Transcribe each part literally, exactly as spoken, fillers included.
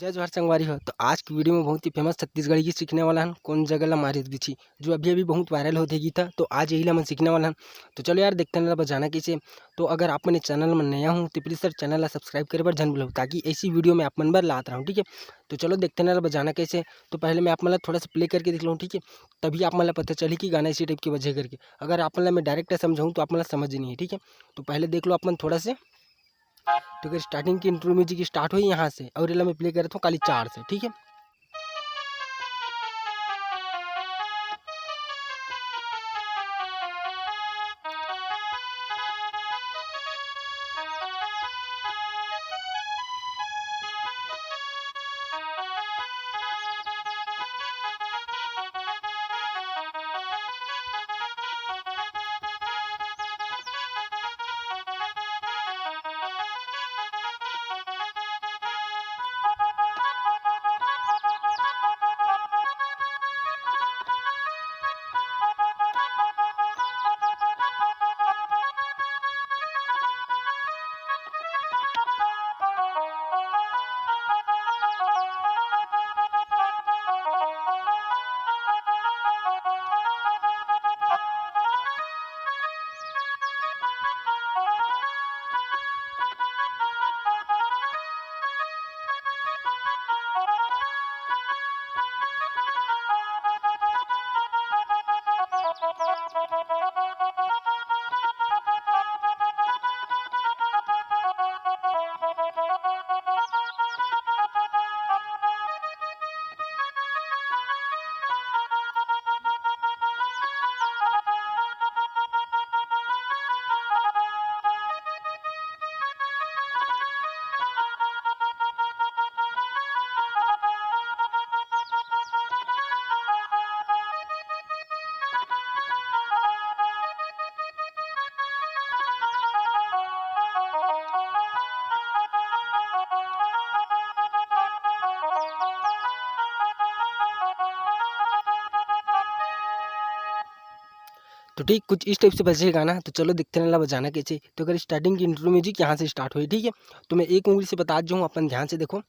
जय जोहार संगवारी हो। तो आज की वीडियो में बहुत ही फेमस छत्तीसगढ़ी गीत सीखने वाला हन, कोन जगह ला मारिस बिछी, जो अभी अभी बहुत वायरल होत हे गीत ह। तो आज यही ला हमन सीखने वाला हन। तो चलो यार, देखते हैं ला बजाना कैसे। तो अगर आप मन चैनल में नया हो तो प्लीज सर चैनल ला सब्सक्राइब करे बर झन भूलव, ताकि ऐसी वीडियो में आप मन बर लात रहूँ, ठीक है। तो चलो देखते हैं ला बजाना कैसे। तो पहले मैं आप मन ला थोड़ा सा प्ले करके दिखलाऊँ, ठीक है, तभी आप मन ला पता चली कि गाना इसी टाइप के बजे करके। अगर आप मन ला मैं डायरेक्ट समझाऊँ तो आप मन ला समझ ही नहीं है, ठीक है। तो पहले देख लो आप मन थोड़ा से। तो अगर स्टार्टिंग की इंट्रो म्यूजिक स्टार्ट हुई यहाँ से, और एला मैं प्ले करत हूँ खाली चार से, ठीक है। तो ठीक कुछ इस टाइप से बजेगा ना। तो चलो देखते हैं ला बजाना कैसे। तो अगर स्टार्टिंग की इंट्रो म्यूजिक यहाँ से स्टार्ट हुई, ठीक है, तो मैं एक उंगली से बता जाऊँ, अपन ध्यान से देखो।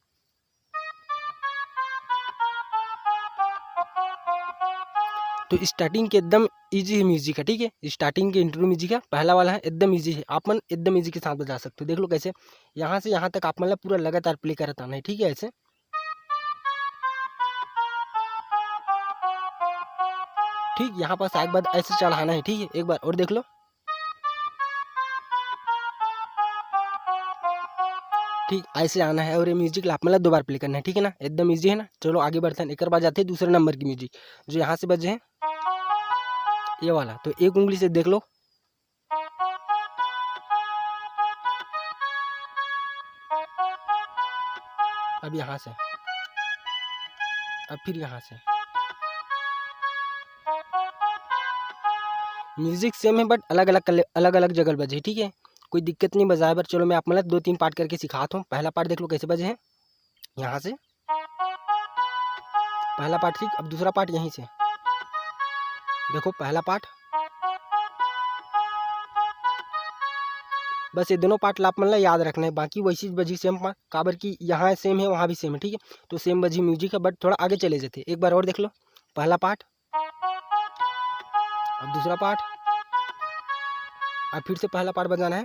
तो स्टार्टिंग के एकदम ईजी म्यूजिक है, ठीक है। स्टार्टिंग के इंट्रो म्यूजिक है, पहला वाला है, एकदम ईजी है, आप मन एकदम ईजी के साथ बजा सकते हो। देख लो कैसे यहाँ से यहाँ तक आप मन ला पूरा लगातार प्ले करत आना है, ठीक है। ऐसे ठीक यहाँ पास आए के बाद ऐसे चढ़ाना है, ठीक है। एक बार और देख लो, ठीक ऐसे आना है और ये म्यूजिक ला आप मन ला दो बार प्ले करना है, ठीक है ना। एकदम ईजी है ना। चलो आगे बढ़ते हैं, एक बार जाते हैं दूसरे नंबर की म्यूजिक जो यहाँ से बजे है, ये वाला। तो एक उंगली से देख लो, अब यहाँ से, अब फिर यहाँ से। म्यूजिक सेम है, बट अलग अलग कले-, अलग अलग जगह बजे, ठीक है। कोई दिक्कत नहीं बजाए बर। चलो मैं आप मतलब दो तीन पार्ट करके सिखाता हूँ। पहला पार्ट देख लो कैसे बजे है, यहाँ से पहला पार्ट, ठीक। अब दूसरा पार्ट यहीं से, देखो पहला पार्ट। बस ये दोनों पार्ट ला आप मन ला याद रखना है, बाकी वैसी बजी सेम, काबर कि यहाँ सेम है, वहाँ भी सेम है, ठीक है। तो सेम बजी म्यूजिक है, बट थोड़ा आगे चले जाते। एक बार और देख लो, पहला पार्ट, अब दूसरा पार्ट, अब फिर से पहला पार्ट बजाना है।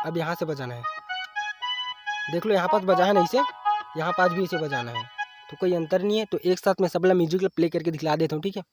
अब यहाँ से बजाना है, देख लो यहाँ पास बजा है ना इसे, यहाँ पास भी इसे बजाना है, तो कोई अंतर नहीं है। तो एक साथ मैं सबला म्यूजिक प्ले करके दिखला देता हूँ, ठीक है।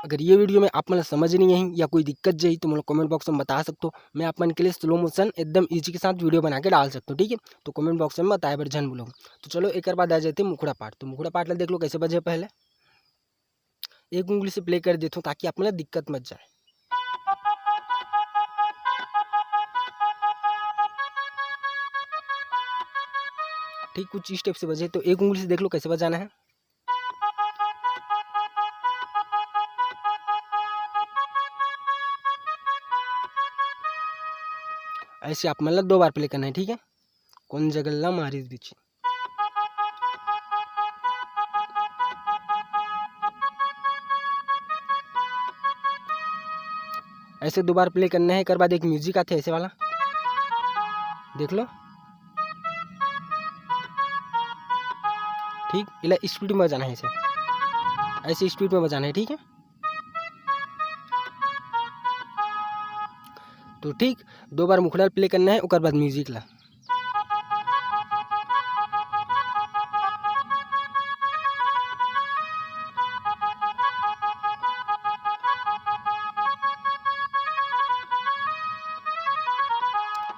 अगर ये वीडियो में आप मन ला समझ नहीं आई या कोई दिक्कत जाई तो मोला कमेंट बॉक्स में बता सकते हो। मैं आप मन के लिए स्लो मोशन एकदम ईजी के साथ वीडियो बना के डाल सकते हो, ठीक है। तो कमेंट बॉक्स में बताए बर झन भूलो। तो चलो एक बार आ जाते मुखड़ा पार्ट। तो मुखड़ा पार्ट ला देख लो कैसे बजे पहले। एक उंगली से प्ले कर देता हूँ ताकि आप मन ला दिक्कत मत जाए। ठीक कुछ इस टाइप से बजे, तो एक उंगली से देख लो कैसे बजाना है। ऐसे आप मन ला दो बार प्ले करना है, ठीक है। कौन जगह ला मारिस बीच। ऐसे दो बार प्ले करना है। एक बाद एक म्यूजिक आते ऐसे वाला, देख लो। ठीक, इला स्पीड में बजाना है ऐसे, ऐसे स्पीड में बजाना है, ठीक है। तो ठीक, दो बार मुखड़ा प्ले करना है, ओकर बाद म्यूजिक ला।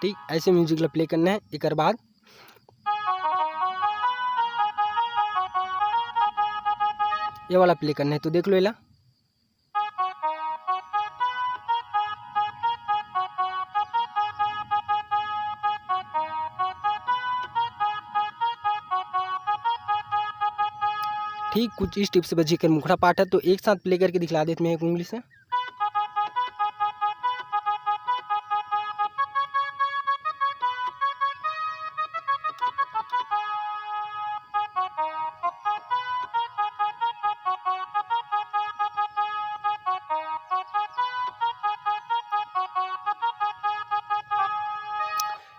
ठीक, ऐसे म्यूजिक ला प्ले करना है। एकर बाद ये वाला प्ले करना है, तो देख लो एला। ठीक कुछ इस टिप से बजे कर मुखड़ा पाठ है, तो एक साथ प्ले करके दिखला देते मैं एक उंगली से।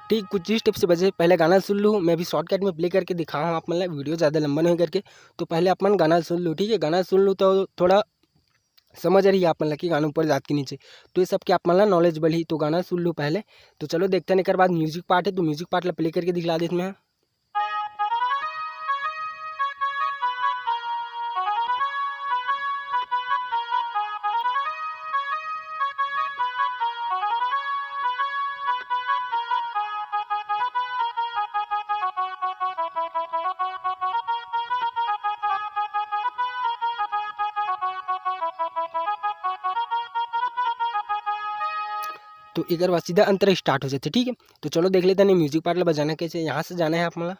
ठीक कुछ इस टिप से बजे। पहले गाना सुन लूँ, मैं अभी शॉर्टकट में प्ले करके दिखा हूँ आप मन ला, वीडियो ज़्यादा लंबा नहीं करके। तो पहले आप मन गाना सुन लूँ, ठीक है। गाना सुन लूँ तो थोड़ा समझ रही आप मन ला कि गाना ऊपर जात के नीचे, तो ये सब के आप मन ला नॉलेज बढ़ी। तो गाना सुन लूँ पहले। तो चलो देखते हैं, एकर बाद म्यूजिक पार्ट है, तो म्यूजिक पार्ट ला प्ले करके दिखला देते मैं। तो एकर बाद सीधा अंतरा स्टार्ट हो जाथे, ठीक है। तो चलो देख लेते हैं म्यूजिक पार्ट ला बजाना कैसे। यहाँ से जाना है आप मन ला,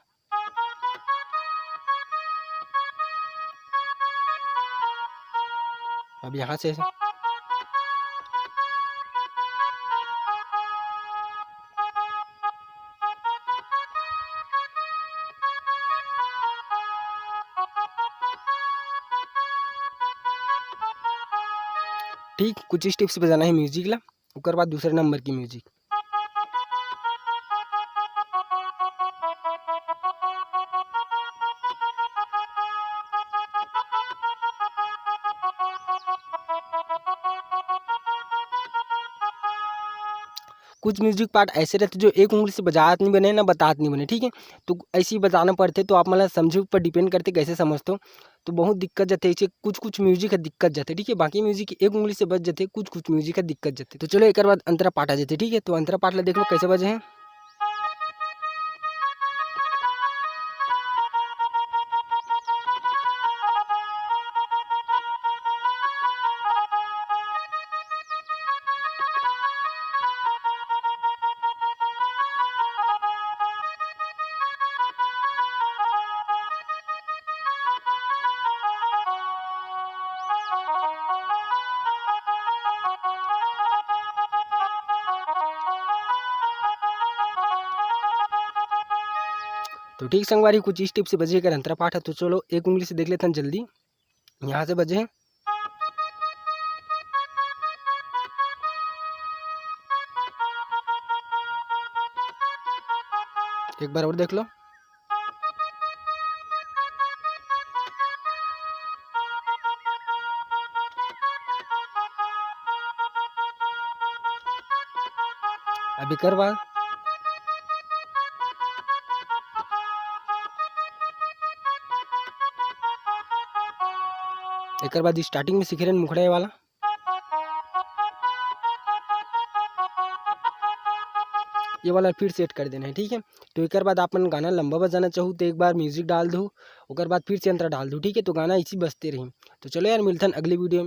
अब यहाँ से ऐसे। ठीक कुछ इस टिप से बजाना है म्यूजिक ला, ओकर बाद दूसरे नंबर की म्यूजिक। कुछ म्यूजिक पार्ट ऐसे रहते जो एक उंगली से बजात नहीं बने ना बतात नहीं बने, ठीक है। तो ऐसे ही बजाना पड़ते, तो आप मतलब समझे ऊपर डिपेंड करते कैसे समझते हो। तो बहुत दिक्कत जाते, ऐसे कुछ कुछ म्यूजिक है दिक्कत जाते, ठीक है। बाकी म्यूजिक एक उंगली से बज जाते, कुछ कुछ म्यूजिक है दिक्कत जाते। तो चलो एक बाद अंतरा पार्ट आ जाते, ठीक है। तो अंतरा पार्ट ला देख लो कैसे बजे हैं। तो ठीक संगवारी, कुछ इस टिप से बजे कर अंतरा पाठ है। तो चलो एक उंगली से देख लेते हैं जल्दी, यहाँ से बजे हैं। एक बार और देख लो। अभी करवा। एकर बाद स्टार्टिंग में सीखे रहन मुखड़ा वाला, ये वाला फिर सेट कर देना है, ठीक है। तो एकर बाद आप मन गाना लंबा बजाना चाहू तो एक बार म्यूजिक डाल दो, ओकर बाद फिर से अंतरा डाल दो, ठीक है। तो गाना इसी बजते रही। तो चलो यार, मिलथन अगले वीडियो में।